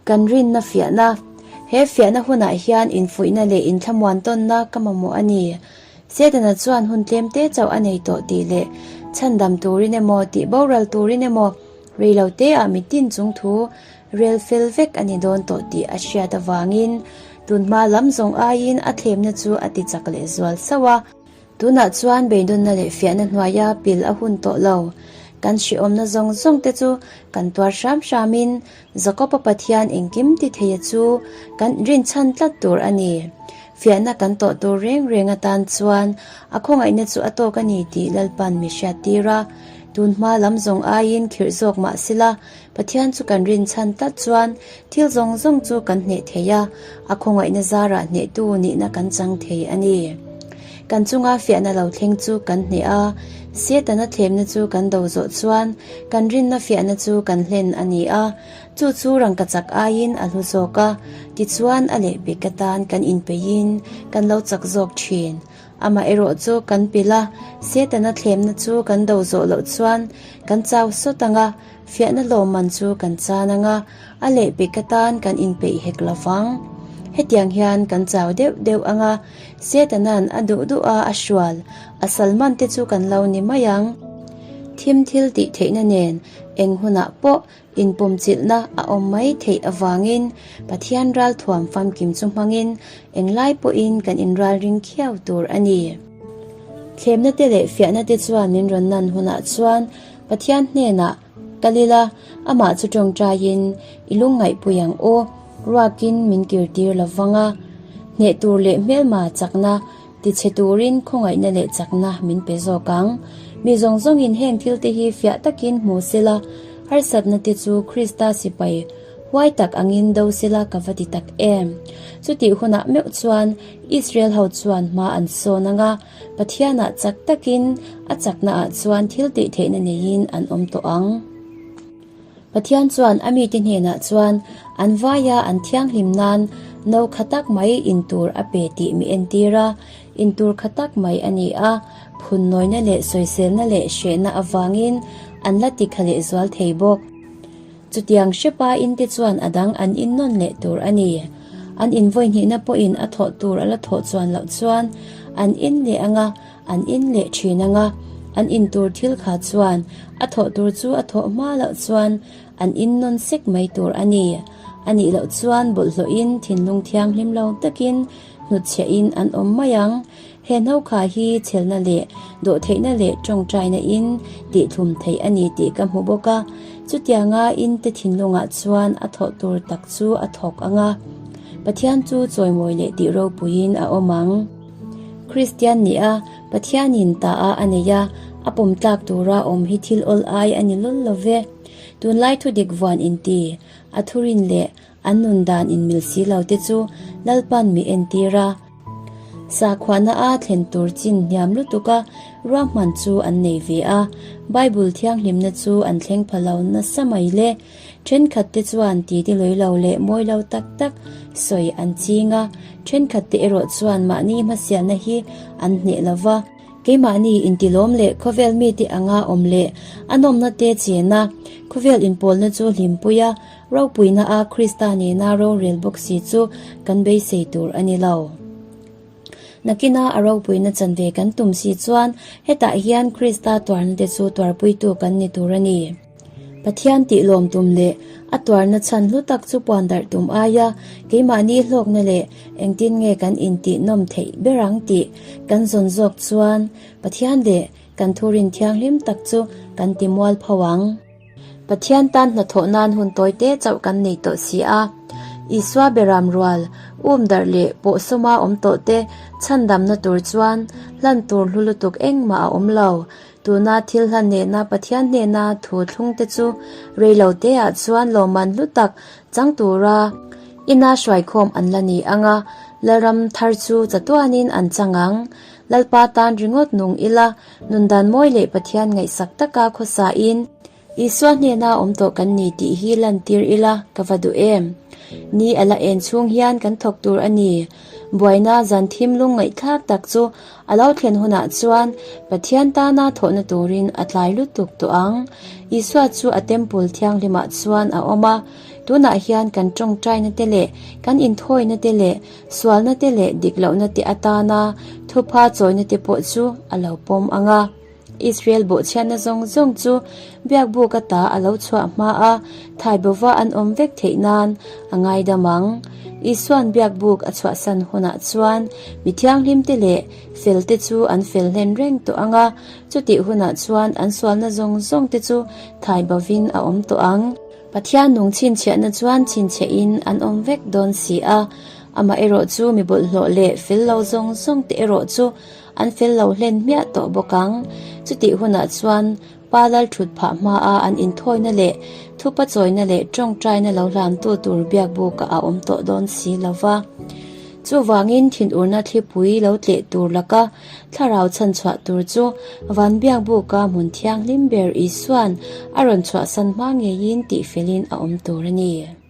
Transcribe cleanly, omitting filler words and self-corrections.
Kan rinna fiahna, He fiahna hunah hian infuihna leh inthlamuan tawnna ka mamawh a ni. Setana chuan hun tlem te chauh a nei tawh tih leh chhandam turin emaw tih boral turin emaw reilo teah mitin chung thu rel fel vek a ni dawn tawh tih a hriat avangin tunhma lam zawng aiin a thlemna chu a ti chak leh zual sauh a. Tunah chuan beidawnna leh fiahna hnuaia pil a hun tawh lo. Kan hrehawmna zawng zawng te chu kan tuar hram hramin Jakob-a Pathian engkim ti theia chu kan rinchhan tlat tur a ni. Fiahna kan tawh tur reng reng atan chuan a khawngaihna chu a tawk a ni tih Lalpa'n mi hriattir a. Tunhma lam zawng aiin khirh zawk mah sela, Pathian chu kan rinchhan tlat chuan thil zawng zawng chu kan hneh thei a, a khawngaihna zarah hnehtu nihna kan chang thei a ni. Kan chunga fiahna lo thleng chu kan hneh a, Setana thlemna chu kan do zawh chuan kan rinna fiahna chu kan hlen a ni a, chu chu rangkachak aiin a hlu zawk a, tichuan a lehpek atan kan inpeihin kan lo chak zawk thin. Amaherawh chu kan pilh a, Setana thlemna chu kan do zawh loh chuan kan chau sawt ang a, Fiahna lawmman chu kan chan ang a, a lehpek atan kan inpeih hek lo vang. Hetiang hian kan chau deuh deuh ang a, Setana'n a duh duh a a hrual, a salman te chu kan lo ni mai ang. Thim thil tih theihna nen eng hunah pawh inpawmchilhna a awm mai theih avangin Pathian ralthuam famkim chu hmangin englai pawhin kan inralring khiau tur a ni. Thlemna te leh fiahna te chuan min rawn nan hunah chuan Pathian hnenah kal ila, amah chu tawngtaiin i lungngaihpui ang u, ruakin min kirtir lo vang a, hneh tur leh hmelma chakna tichhe turin khawngaihna leh chakna min pe zawk ang. Mi zawng zawngin heng thilte hi fiah takin hmu sela, harsatna te chu Krista sipai huai tak angin do sela ka va ti tak em. Chutih hunah meuh chuan Israel ho chuan hma an sawn ang a, Pathianah chak takin a chaknaah chuan thil tih theihna neiin an awm tawh ang. Pathian chuan a mite hnenah chuan an vaia an thianghlim nan no kha tak mai in tur a pe tih mi entir a, in tur kha tak mai a ni a, phunnawina leh sawiselna leh hrehna avangin an la ti kha lehzual thei bawk. Chutiang hrepa in te chuan a dang an in nawn leh tur a ni. An in vawi hnihna pawhin a thawh tur a la thawh chuan loh chuan an in leh ang a, an in leh thin ang a. An in tur thil kha chuan a thawh tur chu a thawh hma loh chuan an in nawn sek mai tur a ni. A nih loh chuan bawlhhlawhin thinlung thianghlim lo takin hnutchhiah in an awm mai ang. He hnokha hi chhelna leh dawhtheihna leh tawngtaina in tihthlum theih a ni tih ka hmu bawk a, chutianga in te thinlungah chuan a thawh tur tak chu a thawk ang a, Pathian chu chawimawi leh tih ropuiin a awm ang. Kristian nih a, Pathianin ta a a nei a, a pawm tlak tura awm hi thil awl ai a ni lul lo ve. Tunlai thudik vuan inti, a thurin leh An nun dan inmil si lo te chu Lalpan mi entir a. Sakhuana a thlen tur chin hniam lutuk a ruahman chu an nei ve a, Bible thianghlimna chu an thleng pha lo nasa mai le. Thenkhat te chuan titi lui lo leh mawi lo tak tak sawi an ching a, thenkhat te erawh chuan mahni hmasialna hi an hneh lo va. Keimahni intilawm leh khawvel mite anga awm leh a nawmna te chena khawvel inpawlna chu hlimpui a, Ropuina a Krista nena rorel bawk si chu kan beisei tur a ni lo. Nakina a ropuina chanve kan tum si chuan hetah hian Krista tuarna te chu tuarpuitu kan ni tur a ni. Pathian tih lawm tum leh a tuarna chhan hlu tak chu puan darh tum aia keimahni hlawkna leh engtin nge kan intih nawm theih ber ang tih kan zawn zawk chuan Pathian leh kan thurin thianghlim tak chu kan ti mual pho ang. Pathian tan hnathawh nan hun tawi te chauh kan nei tawh si a. Isua beram rual, um darh leh pawh sawma awm tawh te chhandamna tur chuan hlan tur hlu lutuk engmah a awm lo. Tuna thil hlan nena Pathian hnena thu thlung te chu reilo te ah chuan lawmman hlu tak chang tura ina hruaikhawm an la ni ang a, Lalram thar chu chatuanin an chang ang. Lalpa tan ringawt nung ila Nundan mawi leh Pathian ngaihsak taka khawsain Isua hnena awm tawh kan ni tih hi lantir ila ka va duh em? Ni a la en chhung hian kan thawk tur a ni. Buaina zan thim lung ngaihthlak tak chu a lo thlen hunah chuan Pathian tana thawhna turin a tlai lutuk tawh ang. Isua chu a temple thianghlimah chuan a awm a. Tunah hian kan tawngtaina te leh kan inthawina te leh sualna te leh dik lohna te atana thupha chawina te pawh chu a lo pawm ang a. Israel bawhchhiatna zawng zawng chu biakbuk ata a lo chhuah hma a, thaibawva an awm vek theih nan a ngaidam ang. Isua'n biakbuk a chhuahsan hunah chuan mi thianghlimte leh felte chu an fel hlen reng tawh ang a, chutih hunah chuan an sualna zawng zawngte chu thaibawvin a awm tawh ang. Pathian nung chhinchhiahna chuan chhinchhiahin an awm vek dawn si a, amaherawh chu mi bawlhhlawh leh fel lo zawng zawngte erawh chu An fel lo hlen hmiah tawh bawk ang. Chutih hunah chuan Pa Lal thut phah hmaa an inthawina leh thupa chawina leh tawngtaina lo hlantu tur biakbukah a awm tawh dawn si lo va. Chuvangin thinurna thlipui lo tleh tur laka thlarau chhanchhuah tur chu van biakbuka hmun thianghlim ber Isua'n a rawn chhuahsan hma ngeiin tihfelin a awm tur a ni.